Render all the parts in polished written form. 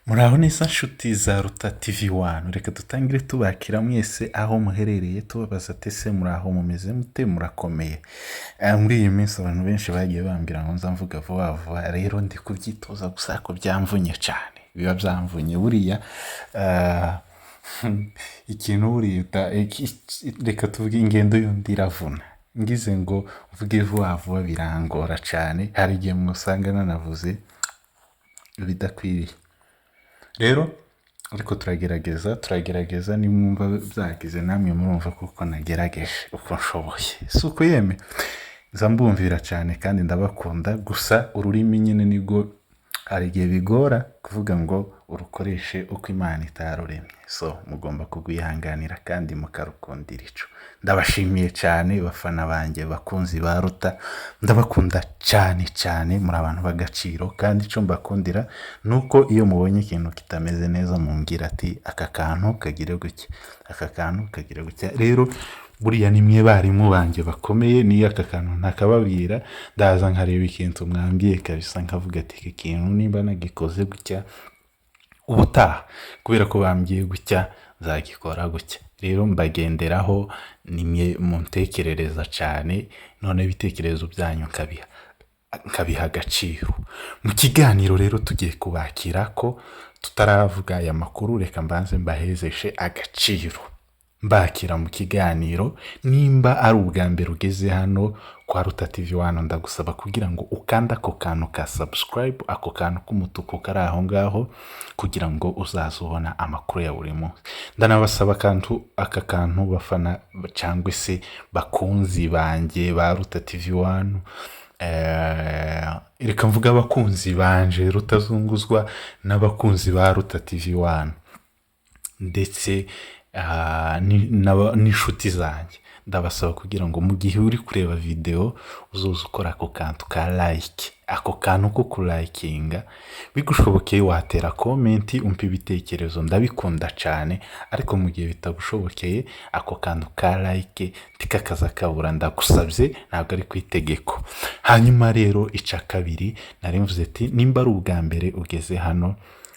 Muraho neza nshuti za Ruta TV One, reka dutangire tubakira mwese aho muherereye, tubabaza ati ese muraho, mumeze mute, murakomeye? Muri iyi minsi abantu benshi bagiye bambwira ngo nza mvuga vuba vuba, rero ndi kubyitoza gusa ko byamvunye cyane, biba byamvunye buriya. Ikintu buriya reka tuvuge ingendo y'undi iravuna. Ngize ngo mvuge vuba vuba birangora cyane, hari igihe musanga nanavuze ibidakwiriye. Rero ariko turagerageza, turagerageza, nimwumva byagize namwe murumva kuko nagerageje uko nshoboye. Si uko yeme nza mbumvira cyane kandi ndabakunda, gusa ururimi nyine nibwo hari igihe bigora kuvuga ngo urukoreshe uko Imana itaruremye. So mugomba kurwihanganira kandi mukarukundira ico. Ndabashimiye cyane bafana banjye, bakunzi ba Ruta, ndabakunda cyane cyane, muri abantu b'agaciro. Kandi icyo mbakundira ni uko iyo mubonye ikintu kitameze neza mumbwira ati aka kantu kagire gutya, aka kantu kagire gutya. Rero buriya ni mwe barimu banjye bakomeye, niyo aka kantu ntakababwira ndaza nkareba ikintu mwambwiye kabisa, nkavuga ati iki kintu nimba nagikoze gutya, ubutaha kubera ko bambwiye gutya nzagikora gutya. Rero mbagenderaho, ni mwe muntekerereza cyane, none ibitekerezo byanyu nkabiha agaciro. Mu kiganiro rero tugiye kubakira ko tutaravuga aya makuru, reka mbanze mbahezeshe agaciro mbakira mu kiganiro. Nimba ari ubwa mbere ugeze hano kwa Ruta TV One, ndagusaba kugira ngo ukande ako kantu ka subscribe, ako kantu k'umutuku kari aho ngaho, kugira ngo uzaze ubona amakuru ya buri munsi. Ndanabasaba akantu, aka kantu bafana cyangwa se bakunzi banjye ba Ruta TV One, reka mvuge abakunzi banje Rutazunguzwa n'abakunzi ba Ruta TV One ndetse n'inshuti zanjye, ndabasaba kugira ngo mu gihe uri kureba videwo uzoze ukora ako kantu ka like, ako kantu ko kurayikinga. Bigushobokeye watera comment, umpa ibitekerezo, ndabikunda cyane. Ariko mu gihe bitagushobokeye, ako kantu ka like ntikakaza kabura, ndagusabye, ntabwo ari ku itegeko. Hanyuma rero icya kabiri nari mvuze ati nimba ari ubwa mbere ugeze hano,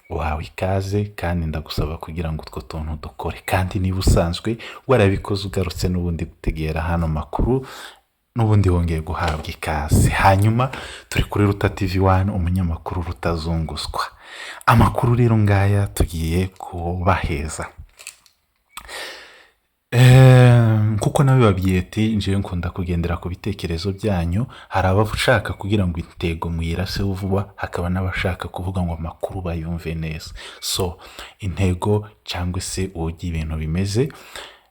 uhawe ikaze, kandi ndagusaba kugira ngo utwo tuntu dukore. Kandi niba usanzwe warabikoze ugarutse n'ubundi gutegera hano makuru, n'ubundi wongeye guhabwa ikaze. Hanyuma turi kuri Ruta TV One, umunyamakuru Rutazunguzwa. Amakuru rero ngaya tugiye kubaheza. Kuko nabibabwiye ati njyewe nkunda kugendera ku bitekerezo byanyu. Hari abashaka kugira ngo intego muyiraseho vuba, hakaba n'abashaka kuvuga ngo amakuru bayumve neza. So intego cyangwa se uburyo ibintu bimeze,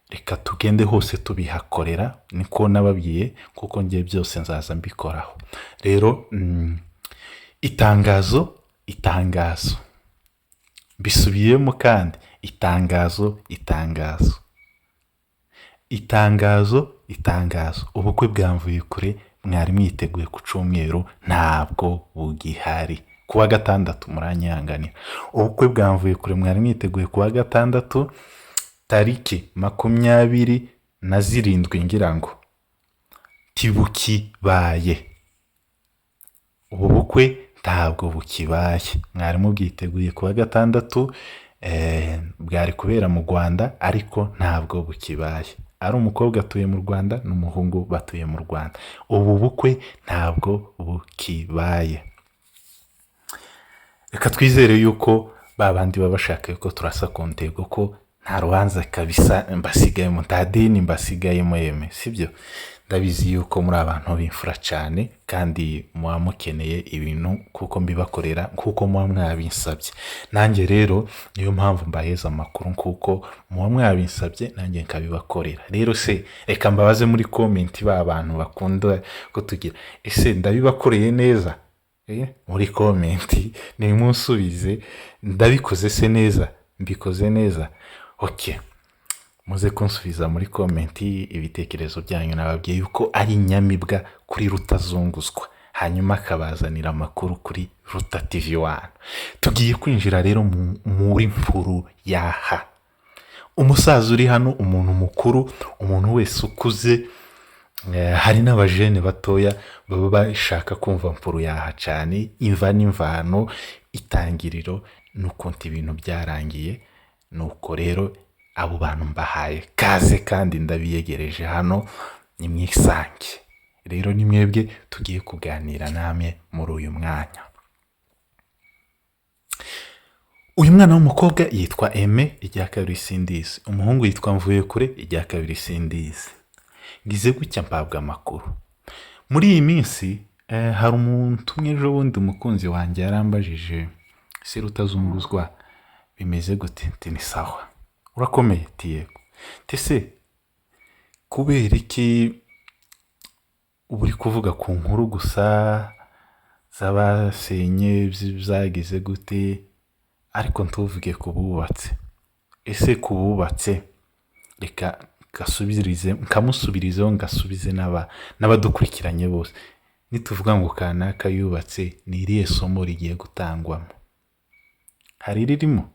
reka tugende hose tubihakorera, niko nababwiye, kuko ngiye byose nzaza mbikoraho. Rero itangazo, itangazo, mbisubiyemo kandi, itangazo, itangazo, itangazo, itangazo: ubukwe bwa Mvuyekure mwari mwiteguye ku cyumweru ntabwo bugihari, ku wa gatandatu. Muranyihanganira, ubukwe bwa Mvuyekure mwari mwiteguye ku wa gatandatu tariki 27 ngira ngo ntibukibaye. Ubu bukwe ntabwo bukibaye. Mwari mubwiteguye ku wa gatandatu, bwari kubera mu Rwanda, ariko ntabwo bukibaye. Ari umukobwa atuye mu Rwanda n'umuhungu batuye mu Rwanda, ubu bukwe ntabwo bukibaye. Reka twizere yuko ba bandi baba bashaka yuko turasa ku ntego, ko nta rubanza kabisa mbasigayemo, nta deni mbasigayemo yeme, sibyo? Ndabizi yuko muri abantu b'imfura cyane kandi muba mukeneye ibintu kuko mbibakorera kuko muba mwabinsabye. Nanjye rero niyo mpamvu mbaheza amakuru, kuko muba mwabinsabye nanjye nkabibakorera. Rero se reka mbabaze muri comment, ba bantu bakunda kutugira, ese ndabibakoreye neza? Muri comment nimunsubize, ndabikoze se neza, mbikoze neza? Okay, muze kunsubiza muri comment ibitekerezo byanyu. Nababwiye yuko ari inyamibwa kuri Rutazunguzwa, hanyuma akabazanira amakuru kuri Ruta TV One. Tugiye kwinjira rero muri mpuru yaha umusaza uri hano, umuntu mukuru, umuntu wese ukuze. Hari n'abajene batoya baba bashaka kumva mpuru yaha cyane, imva n'imvano, itangiriro. n'ukuntu ibintu byarangiye. Nuko rero abo bantu mbahaye kaze kandi ndabiyegereje hano, nimwisange. Rero ni mwebwe tugiye kuganira namwe muri uyu mwanya. Uyu mwana w'umukobwa yitwa Aime, irya kabiri sindizi. Umuhungu yitwa Mvuyekure, irya kabiri sindizi. Ngize gutya mpabwa amakuru. Muri iyi minsi hari umuntu umwe ejo bundi umukunzi wanjye yarambajije, se Rutazunguzwa bimeze gute? Nti ni sawa. Urakomeye? Nti yego. Nti se kubera iki uba uri kuvuga ku nkuru gusa z'abasenye zagize gute, ariko ntuvuge ku bubatse? Ese ku bubatse, reka nkamusubirizeho ngasubize n'abadukurikiranye bose. Nituvuga ngo kanaka yubatse, ni irihe somo rigiye gutangwamo? Hari iririmo?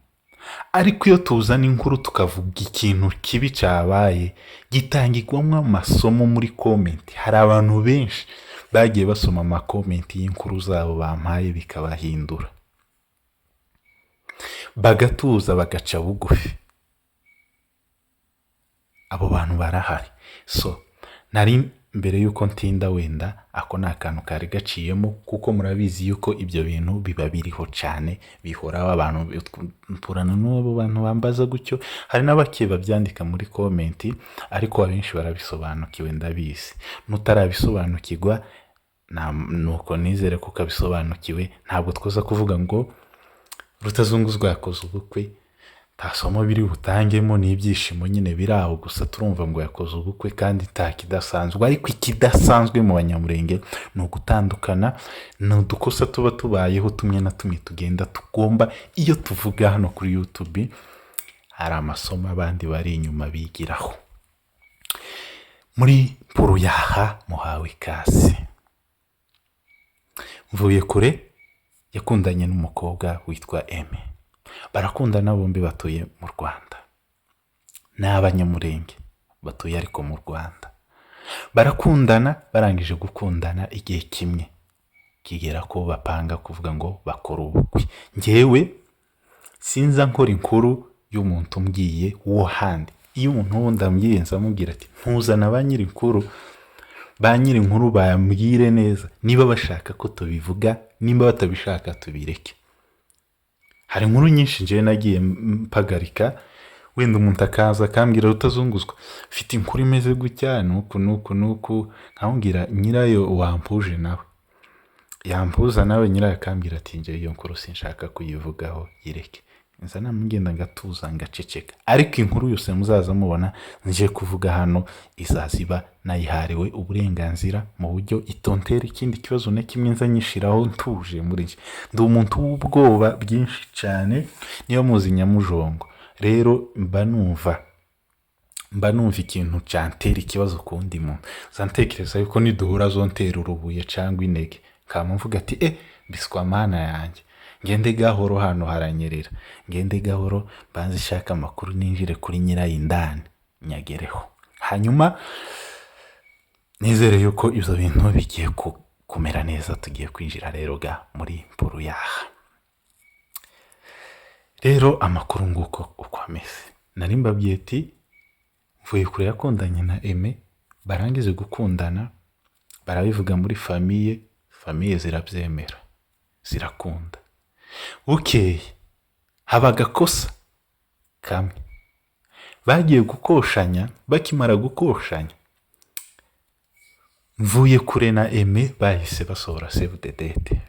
Ariko iyo tuzana inkuru tukavuga ikintu kibi cyabaye, gitangirwamo amasomo muri comment. Hari abantu benshi bagiye basoma ama comment y'inkuru zabo bampaye bikabahindura, bagatuza, bagaca bugufi. Abo bantu barahari. So nari mbere y'uko ntinda, wenda ako ni akantu kari gaciyemo, kuko murabizi yuko ibyo bintu biba biriho cyane, bihoraho. Abantu mpurana n'abo bantu bambaza gutyo, hari n'abake babyandika muri comment, ariko abenshi barabisobanukiwe, ndabizi. N'utarabisobanukirwa nuko nizere ko ukabisobanukiwe. Ntabwo twoza kuvuga ngo Rutazunguzwa yakoze ubukwe, nta somo biri butangemo, ni ibyishimo nyine biri aho gusa. Turumva ngo yakoze ubukwe kandi nta kidasanzwe. Ariko ikidasanzwe mu Banyamurenge ni ugutandukana, ni udukosa tuba tubayeho tumwe na tumwe tugenda tugomba. Iyo tuvuga hano kuri YouTube hari amasomo abandi bari inyuma bigiraho. Muri Puruyaha muhawe ikaze. Mvuyekure yakundanye n'umukobwa witwa Aime, barakundana, bombi batuye mu Rwanda, ni Abanyamurenge batuye ariko mu Rwanda. Barakundana, barangije gukundana igihe kimwe kigera ko bapanga kuvuga ngo bakora ubukwe. Njyewe sinza nkora inkuru y'umuntu umbwiye wo handi. Iyo umuntu wundi ambwiye, nzamubwira ati ntuzana ba nyiri inkuru, ba nyiri inkuru bambwire neza niba bashaka ko tubivuga, nimba batabishaka tubireke. Hari inkuru nyinshi njyewe nagiye mpagarika, wenda umuntu akaza akambwira, Rutazunguzwa, mfite inkuru imeze gutya, nuku nuku nuku, nkamubwira nyirayo wampuje nawe, yampuza nawe, nyirayo akambwira ati njyewe iyo nkuru sinshaka kuyivugaho, yireke. Nza namugenda ngatuza ngaceceka. Ariko inkuru yose muzaza mubona nje kuvuga hano izaza iba nayihariwe uburenganzira mu buryo itontera ikindi kibazo na kimwe, nza nyishiraho ntuje muri njye. Ndi umuntu w'ubwoba bwinshi cyane, niyo muzi nyamujongo. Rero mba numva ikintu cyantera ikibazo ku wundi muntu, nza ntekereza yuko niduhura azontera urubuye cyangwa intege, nkaba mvuga ati biswa mana yanjye, ngende gahoro, hano haranyerera, ngende gahoro, mbanze ishaka amakuru, ninjire kuri nyirayo indani nyagereho. Hanyuma nizere yuko ibyo bintu bigiye kumera neza. Tugiye kwinjira rero ga muri Puruyaha. Rero amakuru nguko uko ameze. Nari mbabwiye ati Mvuyekure yakundanye na Aime, barangize gukundana barabivuga muri famille, famille zirabyemera, zirakunda. Bukeye haba agakosa kamwe, bagiye gukoshanya. Bakimara gukoshanya, Mvuyekure na Aime bahise basohora save the date,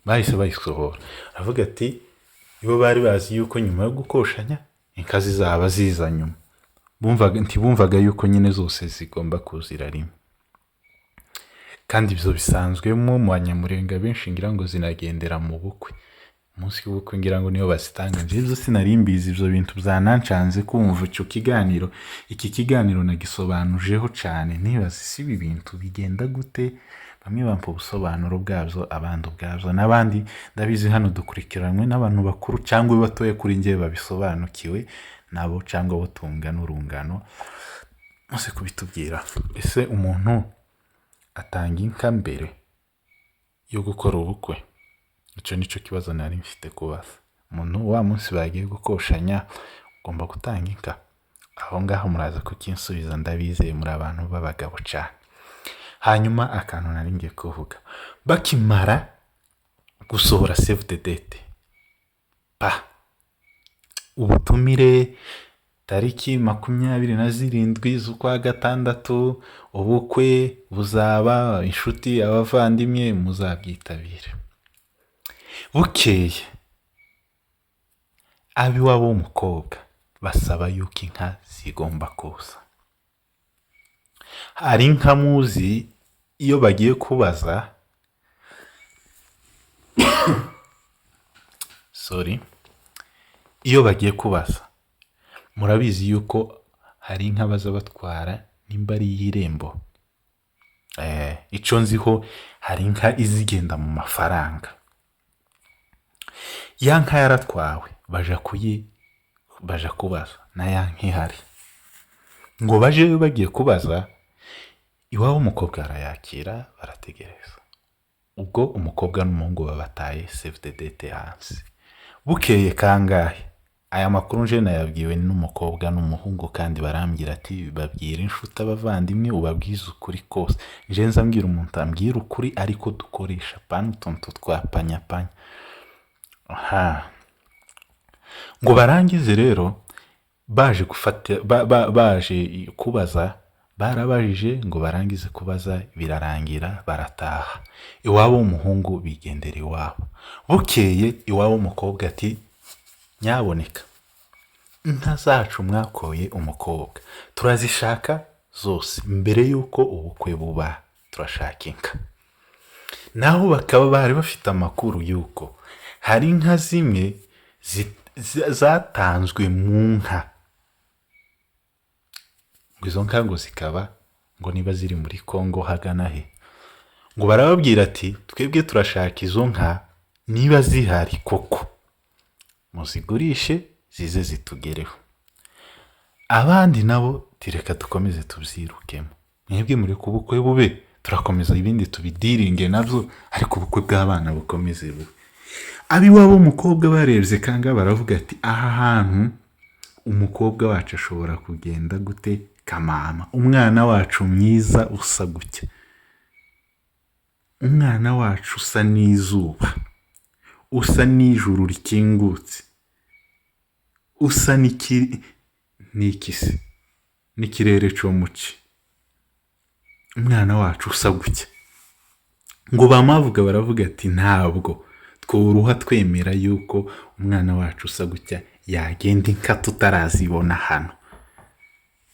bahise bayisohora. Aravuga ati bo bari bazi yuko nyuma yo gukoshanya inka zizaba ziza nyuma, bumvaga ntibumvaga yuko nyine zose zigomba kuzira rimwe. Kandi ibyo bisanzwemo mu Banyamurenga benshi, ngira ngo zinagendera mu bukwe, umunsi w'ubukwe ngira ngo niyo bazitanga. Njye ibyo sinari mbizi, ibyo bintu byanancanze kumva icyo kiganiro. Iki kiganiro nagisobanujeho cyane, nibaza si ibi bintu bigenda gute. Bamwe bampa ubusobanuro bwabyo, abandi ubwabyo, n'abandi ndabizi hano dukurikiranwe n'abantu bakuru cyangwa batoya kuri njye babisobanukiwe nabo, cyangwa abo tungana urungano, muze kubitubwira. Ese umuntu atanga inka mbere yo gukora ubukwe? Icyo nicyo kibazo nari mfite kubaza. Umuntu wa munsi bagiye gukoshanya ugomba gutanga inka? Aho ngaho muraza kukinsubiza, ndabizeye muri abantu b'abagabo cyane. Hanyuma akantu nari ngiye kuvuga, bakimara gusohora save the date, pa ubutumire tariki 27 z'ukwa gatandatu, ubukwe buzaba, inshuti, abavandimwe muzabyitabire. Bukeye ab'iwabo w'umukobwa basaba yuko inka zigomba kuza. Hari inka muzi iyo bagiye kubaza, sorry, iyo bagiye kubaza murabizi yuko hari inka baza batwara, nimba ari iy'irembo, icyo nziho hari inka izigenda mu mafaranga. Ya nka yaratwawe, baja kubaza na ya nka ihari, ngo baje bagiye kubaza iwabo w'umukobwa arayakira, barategereza. Ubwo umukobwa n'umuhungu babataye save the date hanze. Bukeye kangahe, aya makuru nje nayabwiwe n'umukobwa n'umuhungu, kandi barambwira ati babwira inshuti, abavandimwe, ubabwize ukuri kose. Nje nza mbwira umuntu ambwira ukuri, ariko dukoresha pana utuntu twa panyapanya. Aha ngo barangize rero baje gufata baje kubaza, barabajije ngo barangize kubaza birarangira barataha. Iwabo w'umuhungu bigendera iwabo. Bukeye iwabo w'umukobwa ati nyaboneka inka zacu mwakoye umukobwa turazishaka zose, mbere y'uko ubukwe buba turashaka inka. Naho bakaba bari bafite amakuru y'uko hari inka zimwe zatanzwe mu nka, ngo izo nka ngo zikaba ngo niba ziri muri Kongo hagana he, ngo barababwira ati twebwe turashaka izo nka niba zihari koko muzigurishe zize zitugereho. Abandi nabo tireka dukomeze tubyirukemo, mwebwe mureke ubukwe bube, turakomeza ibindi tubidiringe nabyo, ariko ubukwe bw'abana bukomeze bube. Ab'iwabo w'umukobwa barebye kanga baravuga ati aha hantu umukobwa wacu ashobora kugenda gute kamama, umwana wacu mwiza usa gutya, umwana wacu usa n'izuba, usa n'ijuru rikingutse, usa n'ikisi n'ikirere cyo mu ci, umwana wacu usa gutya. Ngo bamavuga baravuga ati ntabwo twuruha twemera yuko umwana wacu usa gutya yagenda inka tutarazibona hano.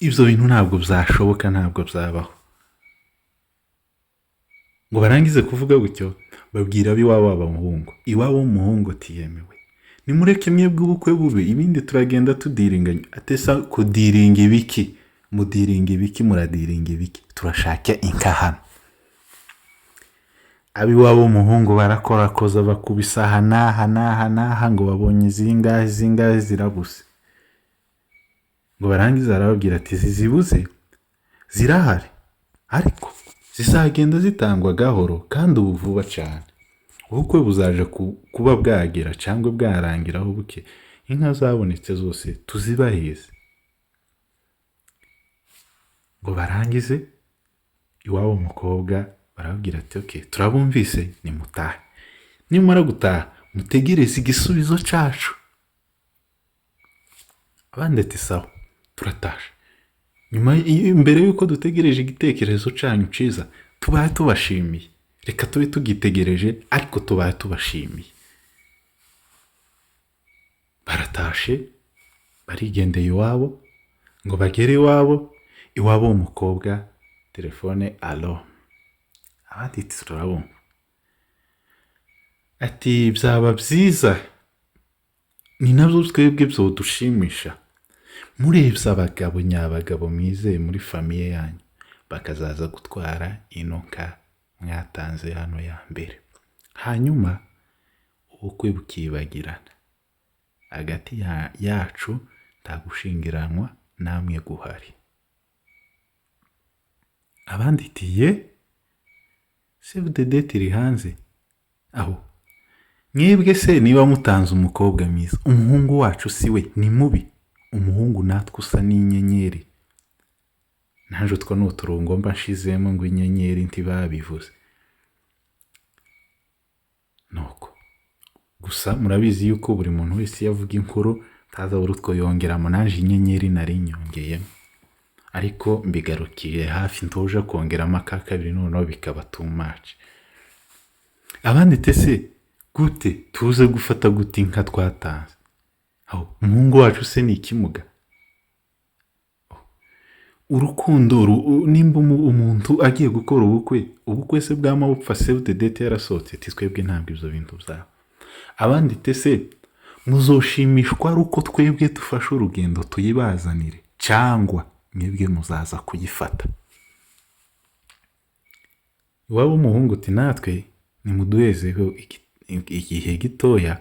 Ibyo bintu ntabwo byashoboka, ntabwo byabaho. Ngo barangize kuvuga gutyo babwira ab'iwabo w'abahungu, iwabo w'umuhungu ati yemewe nimureke mwebwe ubukwe bube, ibindi turagenda tudiringanya. Atesa kudiringa ibiki? Mudiringa ibiki? Muradiringa ibiki? Turashaka inka hano. Ab'iwabo w'umuhungu barakorakoza, bakubisa aha n'aha n'aha n'aha, ngo babonye zingahe zingahe zirabuze. Ngo barangize arababwira ati izi zibuze zirahari, ariko zizagenda zitangwa gahoro kandi ubu vuba cyane. Ubukwe buzaje kuba bwagera cyangwa bwarangiraho buke, inka zabonetse zose tuzibaheze. Ngo barangize iwabo w'umukobwa barababwira ati okay turabumvise, nimutahe, nimumara gutaha mutegereze igisubizo cyacu. Abandi ati sawa turatashe, nyuma mbere y'uko dutegereje igitekerezo cyanyu cyiza tubaye tubashimiye, reka tube tugitegereje ariko tubaye tubashimiye. Baratashe barigendeye iwabo, ngo bagere iwabo, iwabo w'umukobwa telefone alo, abandi turabumva ati byaba byiza, ni nabyo twebwe byodushimisha murebye abagabo nyabagabo mwizeye muri famille yanyu bakazaza gutwara ino nka mwatanze hano ya mbere, hanyuma ubukwe bukibagirana hagati yacu, nta gushingiranwa namwe guhari. Abandi ati ye save the date iri hanze aho. Mwebwe se niba mutanze umukobwa mwiza, umuhungu wacu si we ni mubi? Umuhungu natwe usa n'inyenyeri. Naje utwo ni uturungo mba nshizemo ngo inyenyeri ntibabivuze. Nuko gusa murabizi yuko buri muntu wese iyo avuga inkuru ntazabura utwo yongeramo, naje inyenyeri nari nyongeyemo, ariko mbigarukiye hafi, ntuje kongeramo aka kabiri, noneho bikaba too much. Abandi se gute tuze gufata gute inka twatanze? Aho umuhungu wacu se ni ikimuga? Urukundo nimba umuntu agiye gukora ubukwe, ubukwe se bwama bupfa save the date yarasohotse? Ati twebwe ntabwo ibyo bintu byaba. Abandi se muzoshimishwa ari uko twebwe dufashe urugendo tuyibazanire, cyangwa mwebwe muzaza kuyifata? Iwabo w'umuhungu uti natwe nimuduhezeho igihe gitoya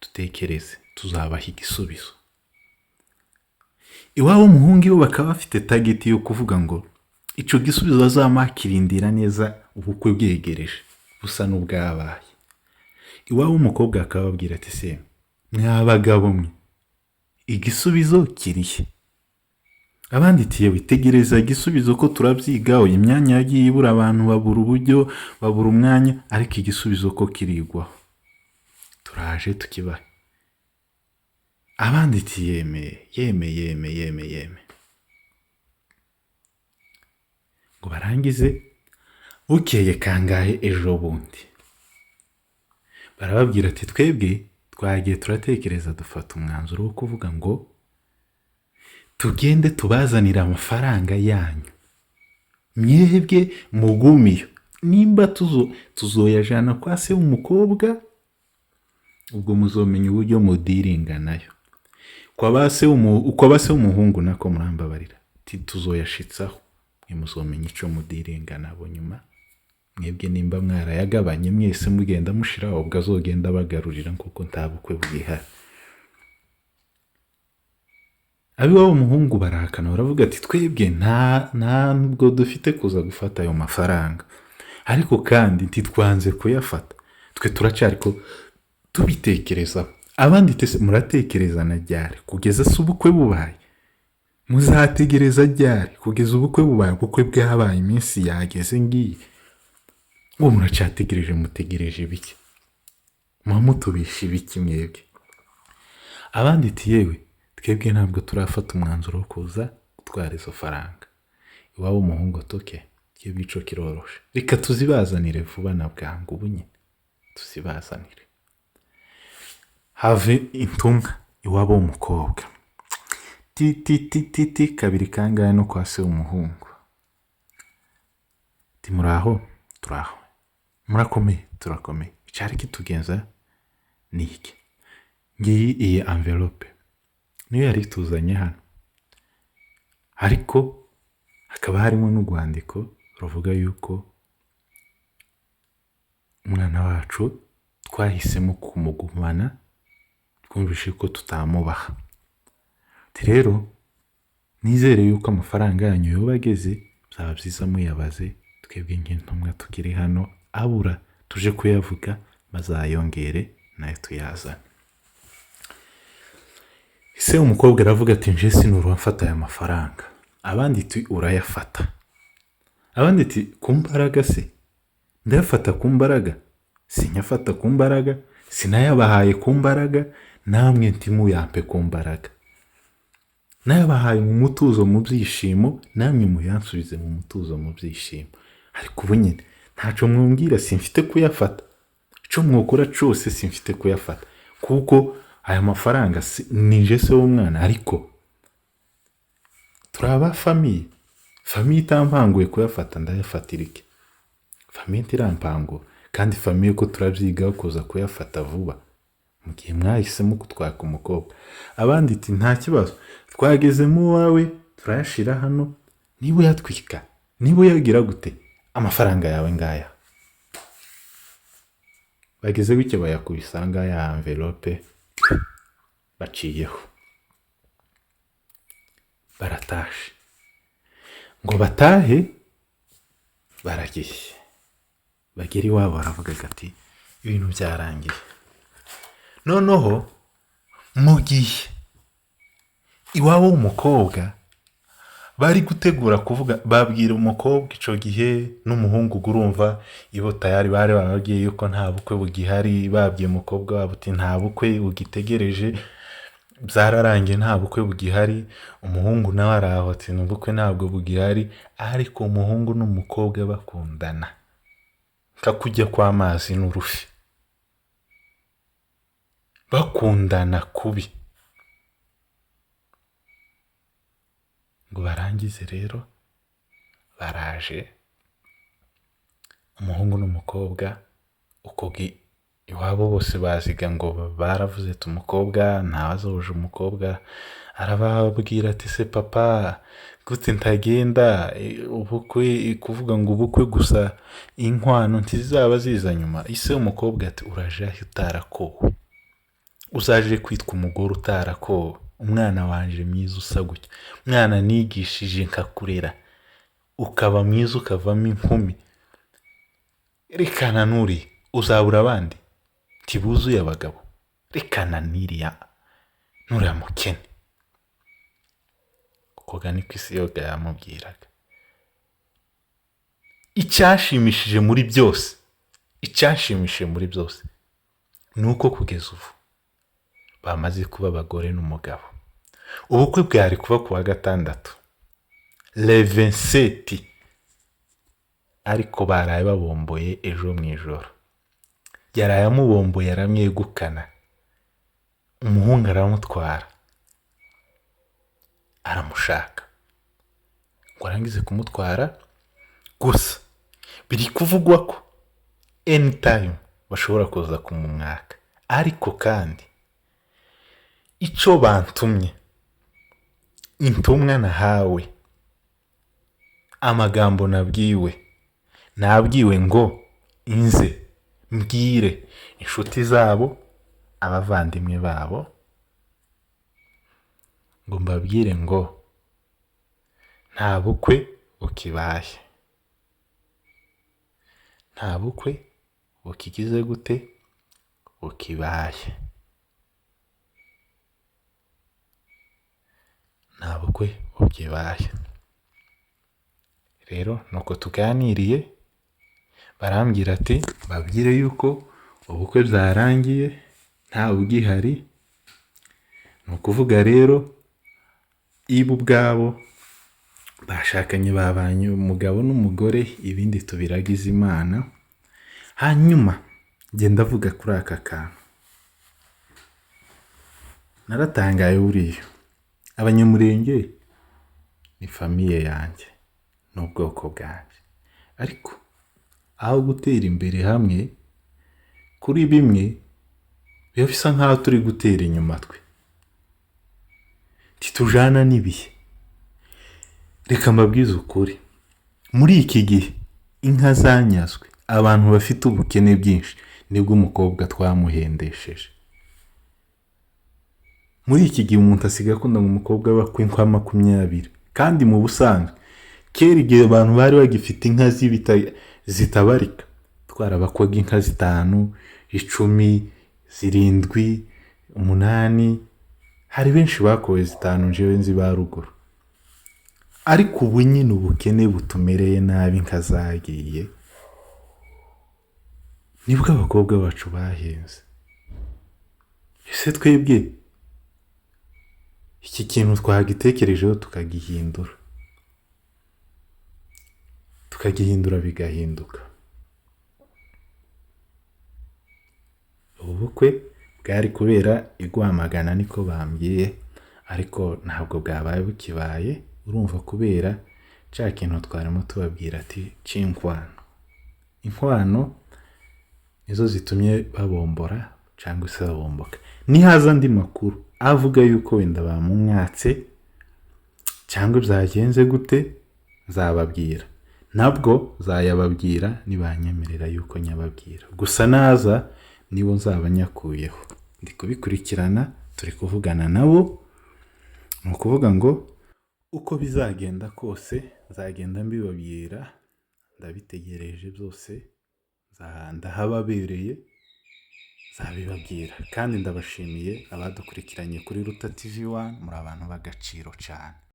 dutekereze, tuzabaha igisubizo. Iwabo w'umuhungu iwe bakaba bafite target yo kuvuga ngo icyo gisubizo bazamakirindira neza ubukwe bwegereje busa n'ubwabaye. Iwabo w'umukobwa akababwira ati se mwa bagabo mwe, igisubizo kirihe? Abandi ati yewe tegereza igisubizo ko turabyigaho, imyanya yagiye ibura, abantu babura uburyo, babura umwanya, ariko igisubizo ko kirigwaho, turaje tukibahe. Abandi ati yeme yeme yeme yeme yeme. Ngo barangize, bukeye kangahe ejo bundi barababwira ati twebwe twagiye turatekereza, dufata umwanzuro wo kuvuga ngo tugende tubazanire amafaranga yanyu, mwebwe mugumiyo, nimba tuzoyajana kwa se w'umukobwa, ubwo muzomenya uburyo mudiringa nayo kwa ba se w'umuhungu, nako murambabarira, tuzoyashitsaho, mwe muzomenya icyo mudiringa nabo nyuma. Mwebwe nimba mwarayagabanye mwese mugenda mushiraho, ubwo azogenda abagarurira kuko nta bukwe bwihari. Ab'iwabo w'umuhungu barahakana, baravuga ati twebwe ntabwo dufite kuza gufata ayo mafaranga, ariko kandi ntitwanze kuyafata, twe turacyari ko tubitekerezaho. Abandi muratekereza na ryari kugeza se ubukwe bubaye? Muzategereza ryari kugeza ubukwe bubaye? Ubukwe bwabaye iminsi yageze ngiyi, uwo muracyategereje, mutegereje ibiki? Muba mutubisha ibiki mwebwe? Abandi ati yewe twebwe ntabwo turafata umwanzuro wo kuza gutwara izo faranga. Iwabo w'umuhungu ati okay, twebwe ico kiroroshe, reka tuzibazanire vuba na bwangu, ubu nyine tuzibazanire. Have intumwa iwabo w'umukobwa, ti ti ti ti ti kabiri kangahe no kwa se w'umuhungu, ti muraho? Turaho. Murakomeye? Turakomeye. Icyari kitugenza ni iki ngiyi, iyi envelope niyo yari ituzanye hano, ariko hakaba harimo n'urwandiko ruvuga yuko umwana wacu twahisemo kumugumana, twumvishe ko tutamubaha. Rero nizere yuko amafaranga yanyu yoba ageze, byaba byiza muyabaze, twebwe nk'intumwa tukiri hano, abura tuje kuyavuga bazayongere nayo tuyazane. Ese umukobwa aravuga ati nje sinura mfata aya mafaranga. Abandi ati urayafata. Abandi ati ku mbaraga se? Ndayafata ku mbaraga? Sinyafata ku mbaraga, sinayabahaye ku mbaraga, namwe ntimuyampe ku mbaraga. Nayabahaye mu mutuzo mu byishimo, namwe muyansubize mu mutuzo mu byishimo. Ariko ubu nyine ntacyo mwumvira, simfite kuyafata. Icyo mwokora cyose simfite kuyafata, kuko aya mafaranga nije se w'umwana, ariko turi aba famille, famille itampanguye kuyafata ndayafatira iki? Famille ntirampangura, kandi famille ko turabyigaho kuza kuyafata vuba mu gihe mwahisemo kutwaka umukobwa. Abandi iti nta kibazo, twageze mu wawe turayashira hano, niba uyatwika, niba uyagira gute, amafaranga yawe ngaya. Bageze gutya bayakubisa ngaya envelope, baciyeho baratashe. Ngo batahe baragiye, bagera iwabo baravuga ati ibintu byarangiye. Noneho mu gihe iwabo w'umukobwa bari gutegura kuvuga, babwira umukobwa icyo gihe n'umuhungu, urumva ibo tayari bari bababwiye yuko nta bukwe bugihari, babwiye umukobwa wabo uti nta bukwe bugitegereje, byararangiye nta bukwe bugihari. Umuhungu nawe araho ati ubukwe ntabwo bugihari, ariko umuhungu n'umukobwa bakundana nka kujya kw'amazi n'urufi, bakundana kubi. Ngo barangize rero baraje umuhungu n'umukobwa, uko iwabo bose baziga ngo baravuze ati umukobwa ntawazoje, umukobwa arababwira ati se papa gute ntagenda ubukwe, kuvuga ngo ubukwe gusa inkwano ntizizaba ziza nyuma. Ise umukobwa ati uraje utarakowe, uzaje kwitwa umugore utarakowe, umwana wanje mwiza usa gutya, umwana nigishije nkakurera ukaba mwiza ukavamo inkumi, rekana nuri uzabura abandi ntibuzuye abagabo, rekana niriya nuriya mukene. Uko niko isi yoga yamubwiraga. Icyashimishije muri byose, icyashimishije muri byose ni uko kugeza ubu bamaze kuba abagore n'umugabo. Ubukwe bwari kuba ku wa gatandatu le 27, ariko baraye babomboye ejo mu ijoro. Yaraye amubomboye aramwegukana, umuhungu aramutwara aramushaka, ngo arangize kumutwara. Gusa biri kuvugwa ko anytime bashobora kuza kumumwaka, ariko kandi icyo bantumye, intumwa nahawe, amagambo nabwiwe, nabwiwe ngo inze mbwire inshuti zabo, abavandimwe babo, ngo mbabwire ngo nta bukwe bukibaye, nta bukwe bukigize gute bukibaye, nta bukwe bukibaye. Rero nuko tuganiriye, barambwira ati babwire yuko ubukwe byarangiye nta bugihari. Ni ukuvuga rero ibo ubwabo bashakanye babanye umugabo n'umugore, ibindi tubiragize Imana. Hanyuma njye ndavuga kuri aka kantu, naratangaye buriya Abanyamurenge ni famiye yanjye n'ubwoko bwanjye, ariko aho gutera imbere hamwe kuri bimwe biba bisa nk'aho turi gutera inyuma twe, ntitujana n'ibihe. Reka mbabwize ukuri, muri iki gihe inka zanyazwe, abantu bafite ubukene bwinshi, nibwo umukobwa twamuhendesheje. Muri iki gihe umuntu asigaye akunda ngo umukobwa we akwe inka 20, kandi mu busanzwe kera igihe abantu bari bagifite inka zitabarika, twarabakwaga inka 5, 10, 7, 8. Hari benshi bakowe 5 njyewe nzi ba ruguru. Ariko ubu nyine ubukene butumereye nabi, inka zagiye, nibwo abakobwa bacu bahenze. Ese twebwe iki kintu twagitekerejeho tukagihindura, tukagihindura bigahinduka. Ubu bukwe bwari kubera i Rwamagana niko bambwiye, ariko ntabwo bwabaye bukibaye, urumva kubera cya kintu twarimo tubabwira ati cy'inkwano. Inkwano nizo zitumye babombora cyangwa se babomboka. Nihaza andi makuru avuga yuko wenda bamumwatse cyangwa byagenze gute, nzababwira, nabwo nzayababwira nibanyemerera yuko nyababwira. Gusa naza nibo nzaba nyakuyeho, ndi kubikurikirana, turi kuvugana nabo. Ni ukuvuga ngo uko bizagenda kose nzagenda mbibabwira, ndabitegereje byose, ndahababereye, Nzabibabwira. Kandi ndabashimiye abadukurikiranye kuri Ruta TV 1, muri abantu b'agaciro cyane.